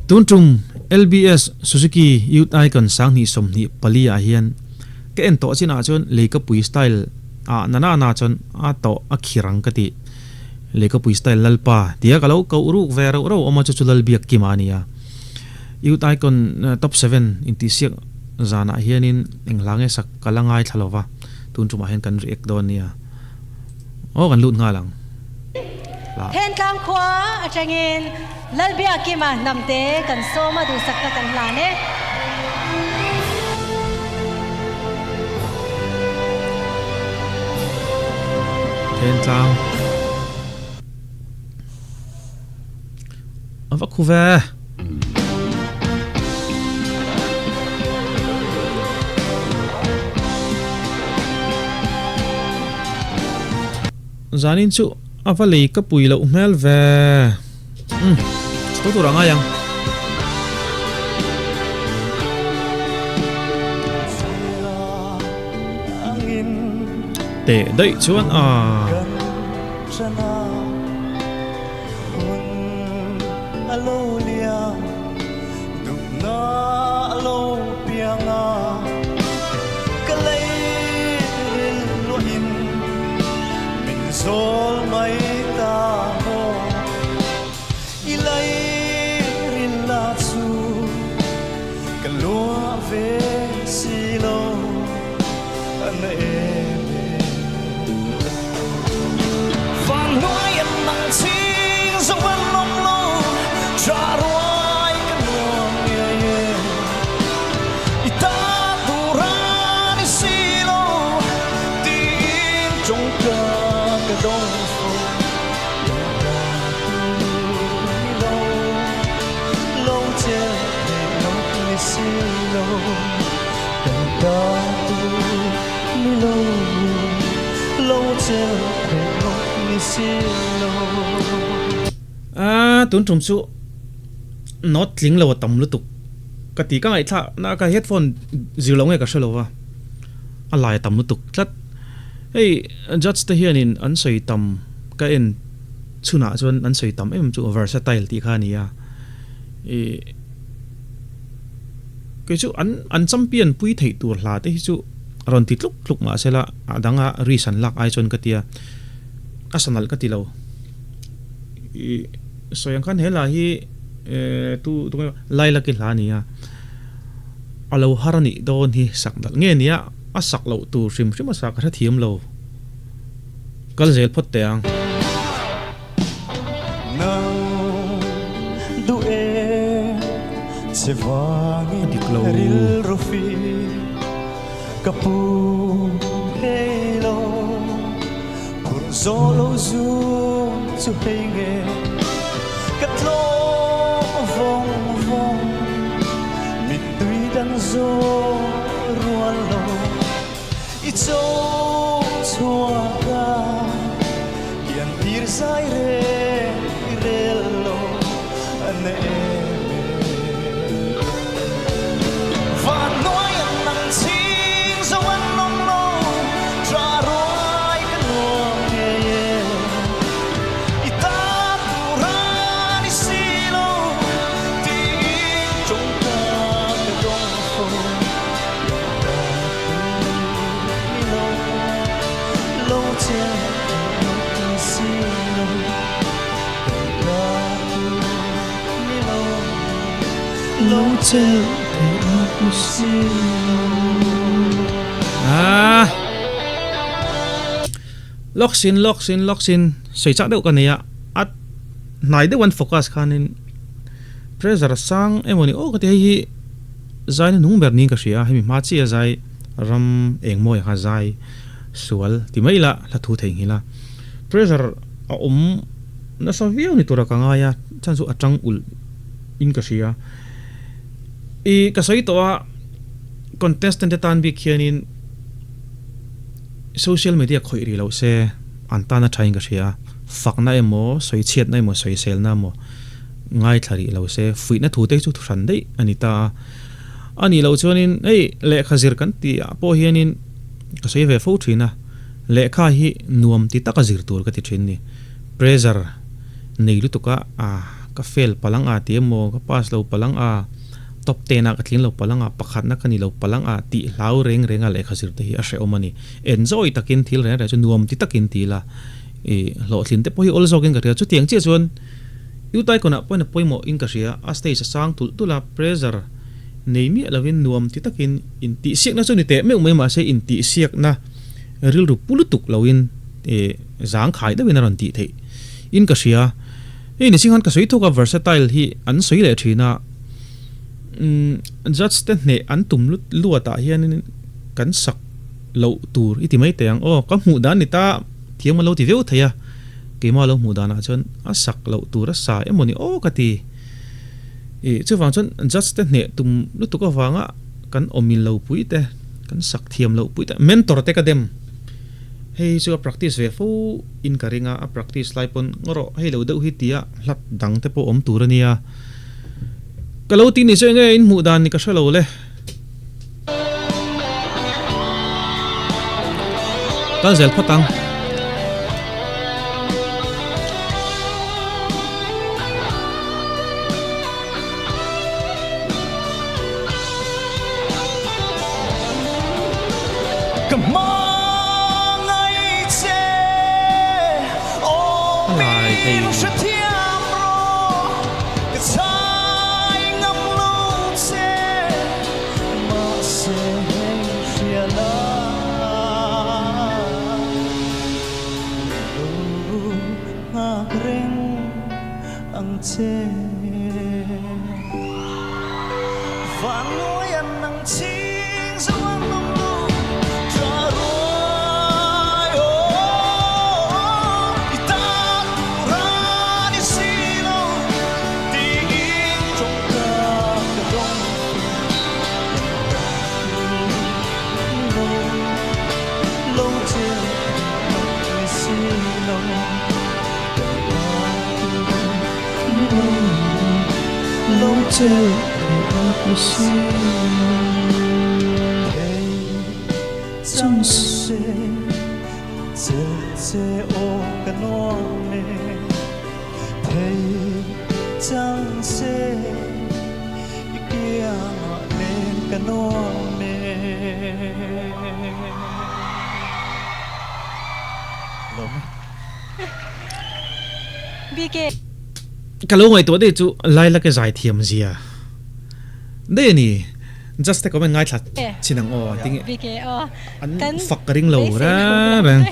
Tun tum LBS Suzuki Youth Icon 2024 ah hian ka en tawh chinah chuan Leikapui style ah na na na chuan a tawh a khir ang ka ti. Leikapui style Lalpa tia ka lo koh ruk ve reuh reuh awm a chu chu Lalbiakkima a ni a. Youth Icon Top 7 intihsiak zanah hianin eng hla nge sak ka la ngaithla lo va, tun tumah hian kan react dawn nia. Aw kan lut nghal ang. Thentlang khua atangin Lalbiakima hnamte kan sawm a duhsakna kan hlan e. Thentlang a va khu ve. Zanin chu a va lei ka pui loh hmel ve. Umm chho tur a ngai ang. Teh daih chuan a. Aaa tun tum chu note tling lo a tam lutuk ka ti ka ngaihthlak na ka headphone zir loh nge ka hre lo va a lai a tam lutuk tlat hei judge te hianin an sawi tam ka en chhunah chuan an sawi tam em chu versatile tih kha a ni a ih. Kei chu an an champion pui theih tur hla te hi chu rawn ti tluk tluk mah sela a danga risk an lak ai chuan ka tia a sa nalh ka ti lo. I sawi ang khan he hla hi tu tu nge Lailaki hla a ni a, a lo har a nih dawn hi sak nalh nge nia a sak loh tur hrim hrim a sa ka hrethiam lo. Kal zel phawt teh ang. A dik lo. I cho chhuak a, kian tir zai reng i rel lo a na em e. Van hnuai an nang chhing zo an awm lo, tha ruai ka nuam ngei e. I ta tur a ni si lo, tiin tawngka ka dawng fo. Lawksin lawksin lawksin sawi chak deuh ka nei a a hnai deuh an focus khanin pressure a sang emawni aw ka ti hei hi. Zai na hnung ber niin ka hria a, hemi hma chiah zai ram eng mawi kha zai sual ti mai ila hla thu theihnghilh a, pressure a awm nasa viau ni tura ka ngai a, chhan chu a tang ulh in ka hria. I ka sawi tawh a, contestant te tan bik hianin social media khawih rih loh se an tan a tha in ka hria a, fakna emaw sawichhiatna emaw sawiselna emaw Ngaithla rih lo se, fuihna thu te chu thu hran daih a ni ta a. A nih loh chuanin hei lehkha zir kan tih ah pawh hianin ka sawi ve fo thin a, lehkha hi nuam ti taka zir tur ka ti thin ni. Pressure nei lutuka a Ka fail palang a ti emaw, ka pass lo palang a, top ten ah ka tling lo palang a, pakhatna ka ni lo palang a tih hlau reng reng a lehkha zir te hi a hrehawm a ni. Enjoy takin thil reng reng chu nuam ti takin ti ila i hlawhtlin te pawh hi awl zawkin ka hria. Chutiang chiah chuan Utaikon ah pawhin a pawimawh in ka hria, a stage a sang tulh tulh a, pressure nei miah lovin nuam ti takin intihsiakna chu ni teh meuh mai mahse intihsiakna rilru pu lutuk loin zangkhai deuhin a rawn tih theih in ka hria. Hei ni singhan ka sawi thawk a versatile hi an sawi leh thin a, judge te hneh an tum luat ah hianin kan sak loh tur i ti mai teh ang aw ka hmuh dan ni ta thiam a lo ti viau thei a, keimah lo hmuh danah chuan a sak loh tur a sa emaw ni aw ka ti. Ih chuvang chuan judge te hneh tum lutuk avanga kan awmin lo pui te kan sak thiam loh pui te mentor te ka dem. Hei chu a practice ve fo in ka ring a, a practice lai pawn ngaw rawh hei lo deuh hi tia hlat dang te pawh awm tur a nia. Ka lo ti ni chu enge in hmuh dan ni ka hre lo le. Kal zel phawt ang. A lai thei. Ka lo ngaihtuah daih chu Laila ke zaithiam zia daih a ni. Just te comment ngaithla chin ang aw tinge an fak ka ring lo reng reng.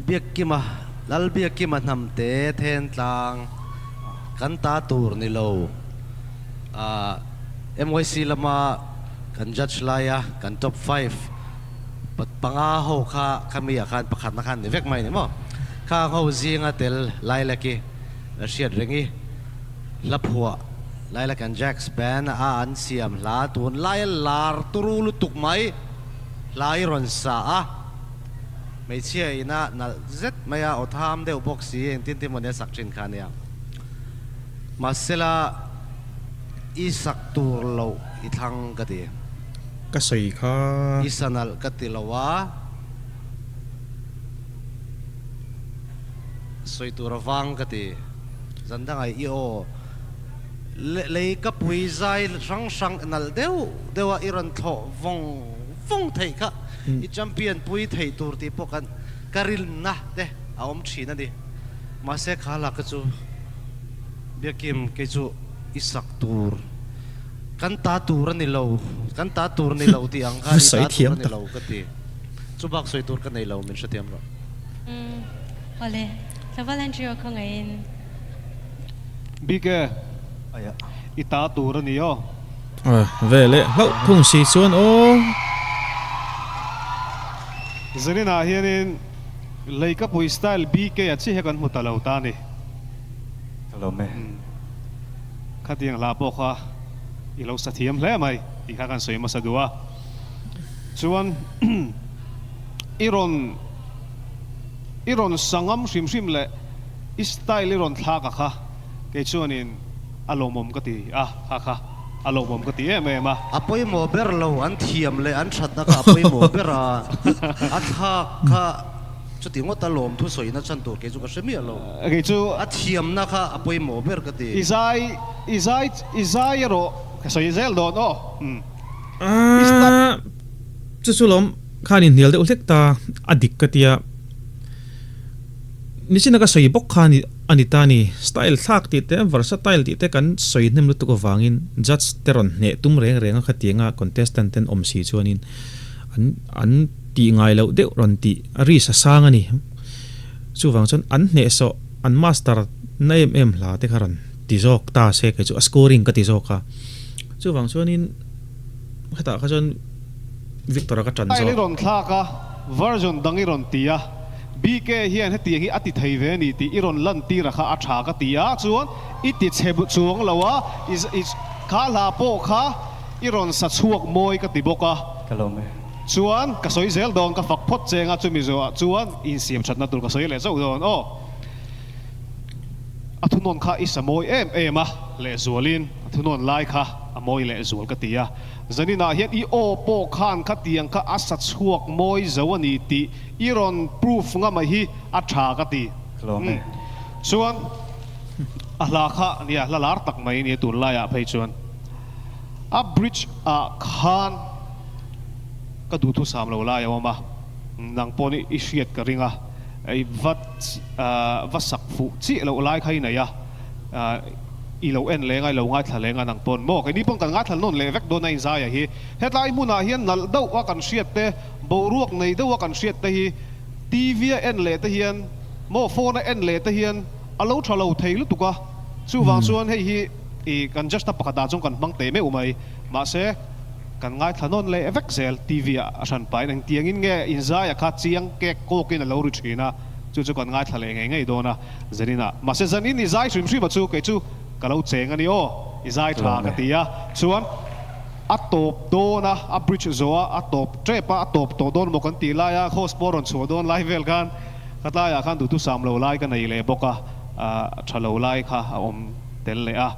Biakkima, Lalbiakkima hnamte Thentlang kan ta tur ni lo. MYC lama kan judge laia kan top five panga ho kha khami ah khan pakhatna khan ni vek mai ni maw? Khang ho zinga tel Lilac-i la hriat reng i hla phuah Lilac and Jacks band a an siam hla tunlaia lar turu lutuk mai. Hla i rawn sa a, hmeichhia ina nalh zet mai a, aw tham deuh bawk si, engtin tin mawni a sak thin kha ania. Mahsela i sak tur loh i thlang ka ti. Ka sawi kha. I sa nalh ka ti lo a, sawi tur a vang ka ti. Zan dangah i aw Lei ka pui zai hrang hrang nalh deuh deuh a i rawn thlawh vawng vawng theih kha i champion pui thei tur tih pawh kan ka rinna te a awm thin a ni. Mahse kha la ka chu Biakim kei chu i sak tur kan ta tur a ni lo kan ta tur ni lo tih ang khan i ta tur a ni lo ka ti. Chu bak sawi tur ka nei lo min hrethiam rawh. Umm awle Tlangval Andrew khawngaihin. Bike i ta tur a ni aw. Ve leh hlauh thung si chuan aw. Zaninah hianin Leikapui style BK a chiah hi kan hmu ta lo ta a ni. Ka lawm e. Khatiang hla pawh kha i lo sa thiam hle mai tih kha kan sawi hmasa duh a. Chuan i rawn. I rawn sangam hrim hrim leh i style i rawn thlak a kha kei chuanin a lawmawm ka ti a, kha kha a lawmawm ka ti em em a. A pawimawh ber lo, an thiam leh an thatna kha a pawimawh ber a, a thlak kha chuti ngawt a lawm thusawina chhan tur kei chu ka hre miah lo. Kei chu. A thiamna kha a pawimawh ber ka ti. I zai, i zai, i zai erawh ka sawi zel dawn aw. I style. Chu chu lawm khan inhnial deuh hlek ta a dik ka tia. Nichina ka sawi bawk kha a ni ta ni. Style thlak tih te, versatile tih te kan sawi hnem lutuk avangin judge te rawn hneh tum reng reng a khatianga contestant ten awm si chuanin an an tih ngai loh deuh rawn tih a risk a sang a ni. Chuvang chuan an hnehsawh an master na em em hla te kha rawn ti zawk ta se kei chu a scoring ka ti zawk a. Chuvang chuanin hetah kha chuan Victor-a ka ṭan Style i zawk. rawn thlak a, version dang i rawn ti a, BK hian hetiang hi a ti thei ve a ni tih i rawn lantir a kha a ṭha ka ti a, chuan i ti chhe chuang lo a, i i kha hla pawh kha i rawn sa chhuak mawi ka ti bawk a. Ka lawm e. Chuan ka sawi zel dawn, ka fak phawt cheng a, chumi zawhah chuan insiam ṭhatna tur ka sawi leh zauh dawn aw. A thunawn kha i sa mawi em em a, lehzualin a thunawn lai kha a mawi lehzual ka ti a. Zaninah hian i aw pawh khan khatiang kha a sa chhuak mawi zo a ni tih i rawn proof ngama hi a tha ka ti. Tlawm e. Chuan a hla kha nia hla lar tak mai nia tunlaiah phei chuan a bridge ah khan ka duhthusam lo lai a awm a, nang pawh i hriat ka ring a, i va va sak fuh chiah loh lai kha i nei a. I lo en leng a, i lo ngaithla leng a nang pawn maw? Keini pawn kan ngaithla nawn leh vek dawn a inzaia hi. Hetlai hmunah hian nalh deuh a kan hriat te, boruak nei deuh a kan hriat te hi TV a en leh te hian maw phone a en leh te hian a lo tha lo thei lutuk a. Chuvang chuan hei hi i kan just a pakhat ah chuan kan hmang teh meuh mai. Mahse kan ngaithla nawn leh vek zel TV ah a hran pahin engtiangin nge inzaia kha chiang kek kawkin a lo ri thin a, chu chu kan ngaithla leh ngei ngei dawn a. Zaninah, mahse zanin i zai hrim hrim a chu kei chu ka lo cheng a ni aw, i zai tha ka ti a, chuan a tawp dawn a, a bridge zawh a, a tawp tep a, a tawp tawh dawn maw kan tih lai a, host pawh a rawn chhuah dawn lai vel khan ka tlaiah khan duhthusam lo lai ka nei leh bawk a, tha lo lai kha a awm tel leh a,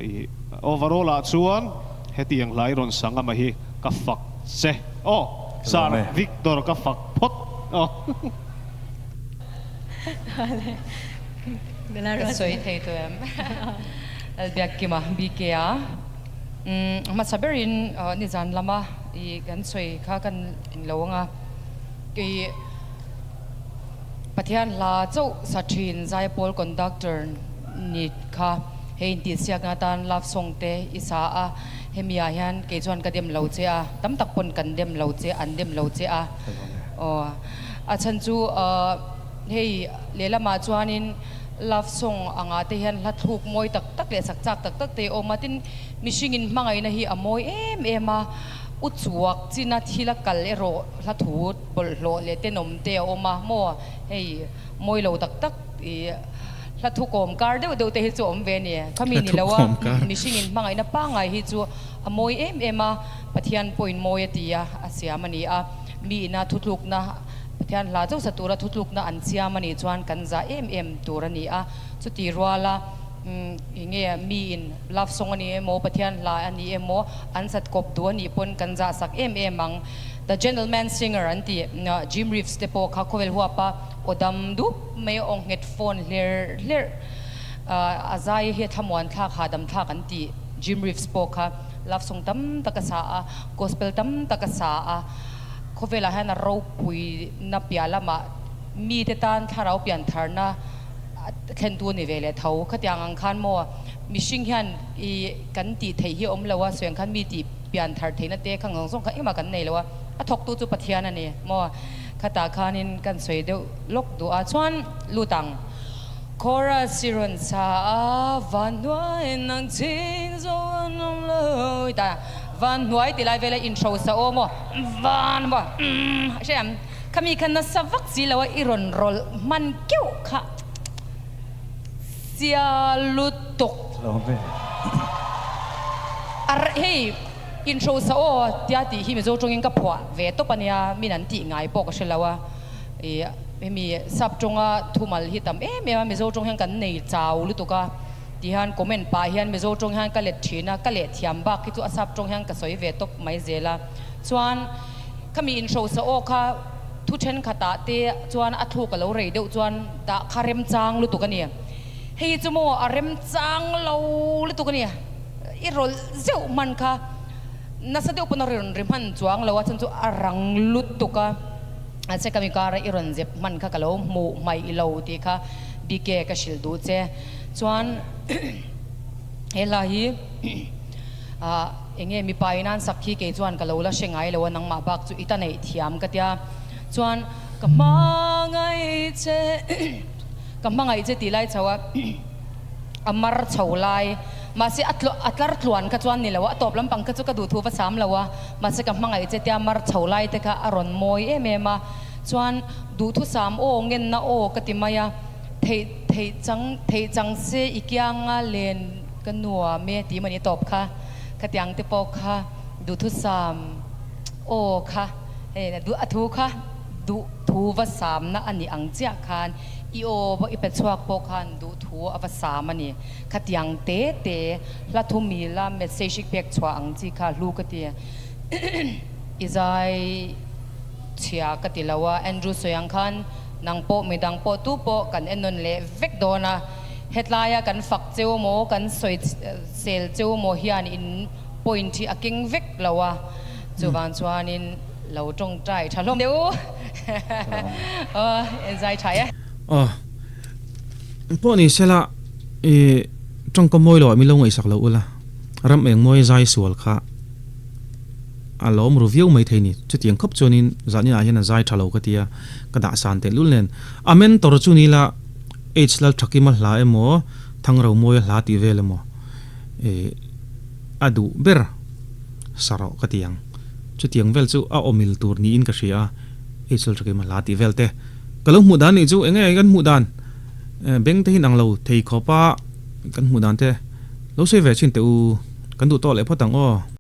i overall ah chuan hetiang hlai rawn sang ama hi ka fak che aw, Sir Victor ka fak phawt aw. Ka sawi thei tawh em? Lalbiakkima, BK a hmasa berin nizan lama i kan sawi kha kan lo ang a, kei Pathian hla chauh sa thin Zaipawl conductor ni kha hei intihsiakna atan love song te i sa a, hemi ah hian kei chuan ka dem lo che a, tam tak pawn kan dem lo che, an dem lo che a, aw. A chhan chu hei lehlamah chuanin love song angah te hian hla thluk mawi tak tak leh sak chak tak tak te a awm a, tin mihringin hmangaihna hi a mawi em em a, u chuak china thil a kal erawh hla thu bawlhhlawh leh tenawm te a awm a maw hei mawi lo tak tak ih hla thu kawm kar deuh deuh te hi chu a awm ve a ni, khami ni lo a mihringin hmangaihna pangngai hi chu a mawi em em a, Pathian pawhin mawi a ti a, a siam a ni a. Mi ina thutlukna, Pathian hla chauh sa tura thutlukna an siam a nih chuan kan zah em em tur a ni a. Chuti ruala enge miin love song a ni emaw, Pathian hla a ni emaw, an sat kawp duh a nih pawn kan zah sak em em ang. The Gentleman Singer an tih Jim Reeves te pawh kha khawvel huapa aw dam dup mai aw nghet phone hlerh hlerh a zai hi a thlamuan thlak hahdam thlak an tih Jim Reeves pawh kha love song tam tak a sa a. Gospel tam tak a sa a, khawvelah hian a ropui na piah lamah mite tan thlarau piantharna thlentu a ni ve leh tho. Khatiang ang khan maw mihring hian i kan tih theih hi a awm lo a, sawi ang khan mi tih pianthar theihna te kha zawng zawng kha engmah kan nei lo a, a thawktu chu Pathian a ni maw. Khatah khanin kan sawi deuh lawk duh a, chuan lut ang. Chorus i rawn sa a, van hnuai nang chhing zawng an awm lo i ta. Van hnuai ti lai vela inhro sa aw maw? Van maw? Umm hre ang. Khami kha nasa vak si lo a i rawn rawlh hman keuh kha sia lutuk. Ar hei inhro sa aw tia tih hi Mizo tawngin ka phuah ve tawp a nia, min an tih ngai pawh ka hre lo a. I. Hemi sap tawnga thumal hi tam em em a, Mizo tawng hian kan nei chau lutuk a ti hian comment pah hian Mizo tawng hian ka let thin a, ka leh thiam bak hi chu a sap tawng hian ka sawi ve tawp mai zel a. Chuan khami inhrosa aw kha thu thenkhatah te chuan a thluk a lo rei deuh chuan dah kha remchang lutuk a ni. Hei hi chu maw a remchang lo lutuk a ni. I rawlh zeuh hman kha nasa deuh pawn a rawn ri hman chuang lo a, chhan chu a rang lutuk a. Mahse ka mikara i rawn zep hman kha ka lo hmuh hmaih lo tih kha BK ka hrilh duh che. Chuan he hla hi ah enge mipa in an sak hi kei chuan ka lo la hre ngai lo a, nangmah bak chu i ta neih thiam ka tia. Chuan ka hmangaih che ka hmangaih che tih lai chho a. A mar chho lai. Mahse a a tlar tluan kha chuan ni lo a, a tawp lampang kha chu ka duh thu va sam lo a, mahse ka hmangaih che tia mar chho lai te kha a rawn mawi em em a, chuan duhthusam aw ngenna aw ka ti mai a, theih theih chang theih chang se i kianga len ka nuam e tih mawni tawp kha, khatiang te pawh kha duhthusam aw kha hei a thu kha duh thu va samna a nih ang chiah khan I aw i pe chhuak pawh khan duhthu a va sam a ni. Khatiang te te hla thu mila message i pek chhuah ang chi kha hlu ka ti. I zai chhia ka ti lo a, Andrew sawi ang khan nang pawh midang pawh tu pawh kan en nawn leh vek dawn a. Hetlaia kan fak cheu maw kan sawi sel cheu maw hian in point hi a keng vek lo a, chuvang chuanin Lo tawngtai tha hlawm deuh aw zai tha e. Aw pawh ni sela i tawngka mawi loh ah min lo ngaihsak lo ula ram eng mawi zai sual kha a lawm ru viau mai thei ni chutiang khawp chuanin zahni ah hian a zai tha lo ka tia ka dah san teh lul nen a mentor chu ni la H Lalthakima hla emaw Thangro mawia hla tih vel emaw i a duh ber sa rawh ka ti ang. Chutiang vel chu a awmil tur niin ka hria a, hei chul thakim a hla tih vel te ka lo hmuh dan nih chu eng nge kan hmuh dan beng te hi nang lo thei khawp a kan hmuh dan te lo sawi ve thin teh u kan duh tawh leh phawt ang aw.